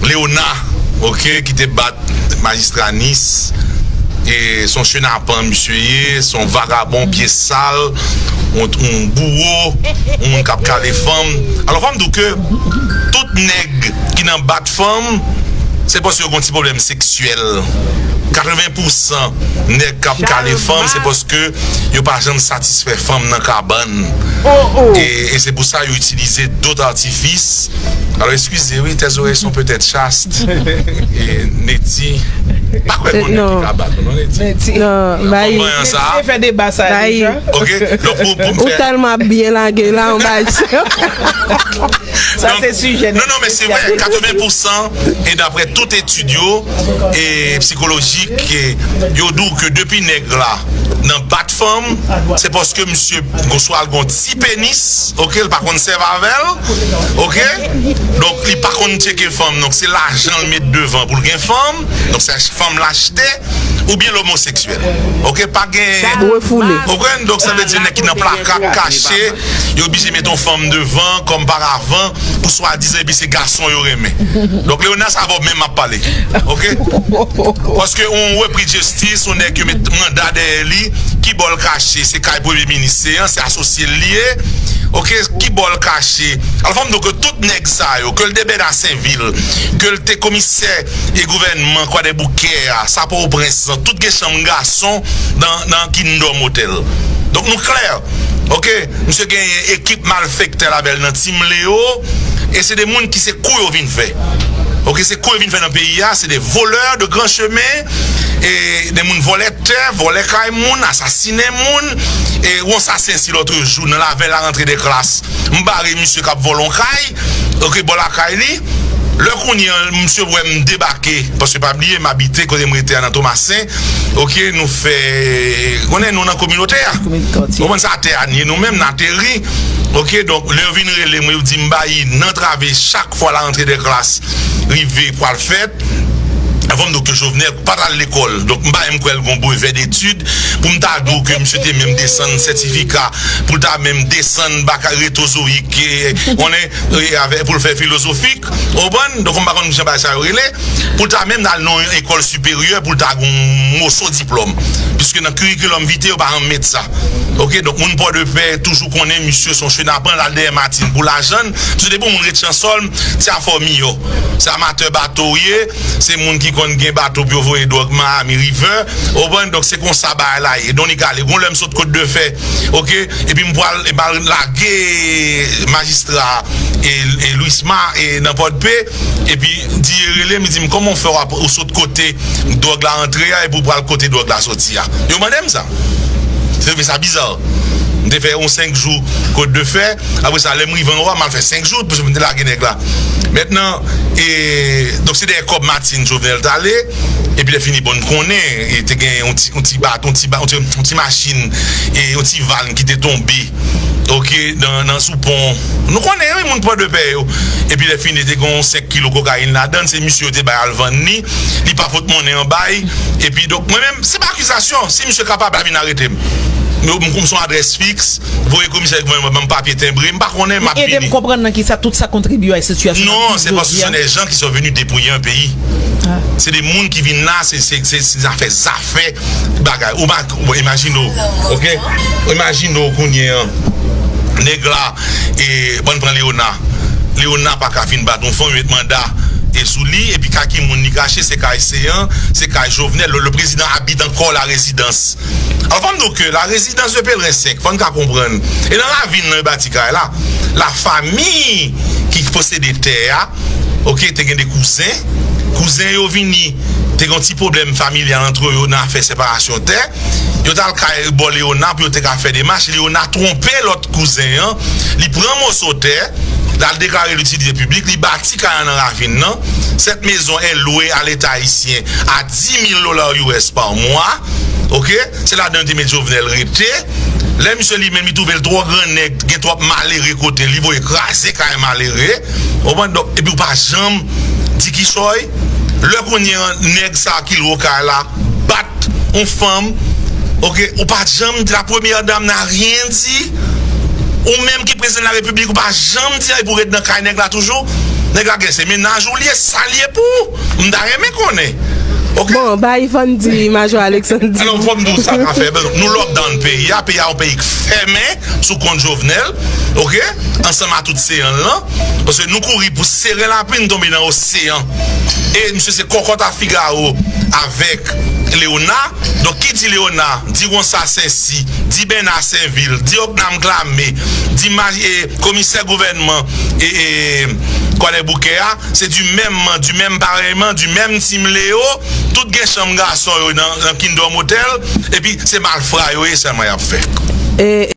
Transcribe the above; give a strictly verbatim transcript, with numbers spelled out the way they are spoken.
Léona, ok, ki te bat majistra Nice. E se yon chenapan misye ye, se yon vagabon, pye sal, yon, yon bouro, yon moun k ap kale fanm. Alò, fò m di w ke tout nèg ki nan bat fanm, se paske yo gen yon ti pwoblèm seksyèl. Katreven pousan nèg k ap kale fanm, se paske yo pa janm satisfè fanm nan kabann. E, e se pou sa yo itilize dòt atifis. Alors, excusez, oui, tes oreilles sont peut-être chastes. E Neti, pa kwè gon nèg ki ka bat ou, non, Neti. Non, bay. Konprann sa? Te fè deba sa deja. Ok, donk pou, pou m fè. Ou tèlman ap byen lage la, yon bagay. Sa se sijè. Non, non, men se vre, katreven pousan, e daprè tout etid yo, e psikolojik, e yo di w ke depi nèg la nan bat fanm, se paske misye oswa l gon ti penis, ok, l pa konn sèvi avè l, ok, donk li pa konn tcheke fanm, donk se lajan l met devan pou l gen fanm, donk se fanm l achte, oubyen l omoseksyèl, ok, pa gen. Ou refoule. Ou konprann? Donk sa vle di nèg ki nan plaka k kache, yo oblije met yon fanm devan kòm paravan pou swadizan epi se gason yo renmen. Donk Léona, se avè w menm m ap pale. Ok? Paske yon repris de jistis, yon nèg yo met manda dèyè li, ki bò l kache, se kay premye minis se an, se asosye l li ye. Ok? Ki bò l kache? Alò fò m di w ke tout nèg sa yo, ke l te Bènasenvil, ke l te komisè e gouvènman Kwadèboukè a, sa Pòtoprens lan, tout gen chanm gason nan, nan Kingdom Hotel. Donk nou klè. Ok? Misye genyen ekip malfektè l avè l nan Team Léo. E se de moun ki se kou yo vin fè. Ok, se kou yo vin fè nan peyi a, se de volè de gran chemen, e de moun vòlè tè, vòlè kay moun, asasinen moun, e yon sasen si lòt jou nan lavèy la rantre de klas, m bare misye k ap vòlè yon kay, ok, bò lakay li. Lè kounye a, misye wè m debake, paske pa bliye, m abite kote m rete a nan Tomasen, ok, nou fè, konnen nou nan kominote a. Ou konprann sa, atè a n ye nou menm, n ateri, ok, donk, lè yo vin rele mwen, yo di m bay nan trave chak fwa la rantre de klas rive pral fèt. Anvan m di w ke Jovenel pa t al lekòl, donk m pa menm kwè l gon brevè detid pou m ta di w ke misye te menm desann sètifika, pou l ta menm desann baka retozoyik, e, konnen, e, avè, pou l fè filozofik, ou konprann? Donk m pa konn jan bagay sa yo rele, pou l ta menm al nan yon ekòl siperyè, pou l ta gon moso diplòm. Piske nan curriculum vitae, yo pa janm met sa. Ok, donk moun Pòdepè toujou konnen misye se yon chenapan, l al dèyè Martine pou lajan l. Misye depi yon moun ret Chansòlm, se afè w miyò. Se amatè bato w ye, se moun ki konn gen bato pou yo voye dwòg Miami River. Ou konprann? Donk se konsa bagay la ye. Donk li kale. Gon lè m sot Kot de Fè, ok, epi m pral, e m al lage majistra e, e Louisma e nan Pòdpe, epi di e rele m, li di m, kòman w fè w ap, ou sot kote dwòg la antre a, epi w pral kote dwòg la soti a? Yo mande m sa. Se vre, sa biza. M te fè yon senk jou Kot de Fè. Apre sa, lè m rive anwo a, m al fè senk jou, pou m te lage nèg la. Mentnan, e, donk se dèyè kòb Martine Jovenel t ale, epi lè fini, bon, n konnen, e te gen yon ti, yon ti bat, yon ti ba-, yon ti, yon ti machin, e yon ti van ki te tonbe, ok, nan, nan sou pon. Nou konnen, wi, moun Pòdepè yo. Epi lè fini, te gen yon senk kilo kokayin ladan l, se misye yo te bay al vann li, li pa pot monnen an bay, epi donk, mwen menm, se pa akizasyon, si misye kapab, l a vin arete m. Men m konn son adrès fiks, voye komisè gouvènman ban m papye tenbre, m pa konnen, m ap vini. Ede m konprann nan kisa tout sa kontribye a sitiyasyon. Non, c'est parce que ce sont des gens qui sont venus dépouiller un pays. Se de moun ki vin la, se, se, se, se zafè, zafè bagay. Ou pa, bon, imajine w, ok? Imajine w kounye an, nèg la, e, bann pran Léona. Léona pa ka fin bat yon fanm, yo met manda e sou li, epi kay ki moun li kache, se kay Seyan, se kay Jovenel, le, le président habite encore la résidence. Alò, fò m di w ke la résidence de Pèlerin senk, fò n ka konprann. E nan ravin nan yo bati kay la, la fami ki posede tè a, ok, te gen de kouzen. Kouzen yo vini, te gen yon ti pwoblèm familyal antre yo nan afè separasyon tè. Yo t al kay bò Léona pou yo te ka fè demach. Léona twonpe lòt kouzen an. Li pran moso tè, l al deklare l itilite piblik, li bati kay la nan ravin nan. Cette maison est louée à l'État haïtien à dix mille dollars U S par mois. Ok? Se ladan yo te met Jovenel rete. Lè misye li menm, li twouve l twò grannèg, gen twòp malere kote l, li voye kraze kay malere. Ou konprann? Donk, epi ou pa janm di kichòy. Lè kounye an, nèg sa ki lwe kay la bat yon fanm, ok, ou pa janm di, la première dame n'a rien dit. Ou menm ki prezidan de la repiblik, ou pa janm di anyen pou ret nan kay nèg la toujou. Nèg la gen se mennaj ou li ye, sa li ye pou ou? M ta renmen konnen. Ok? Bon, bay Vandy, Majò Alexandre di. Alò, fò m di w sa k ap fè. Nou lockdown peyi a, peyi a yon peyi k fèmen sou kont Jovenel, ok? Ansanm a tout seyan l lan. Paske nou kouri pou sere lapli, nou tonbe nan oseyan. E misye se kòkòt a Figaro avèk Léona. Donk, ki di Léona, di Gonsa Sensi, di Bèna Senvil, di Ocnam Clamé, di maj- e, komisè gouvènman e, e, Kwadèboukè a, se di menm, di menm parèyman, di menm team Léo, tout gen chanm gason yo nan, nan Kingdom Hotel, epi se malfra yo ye sèlman y ap fè. E,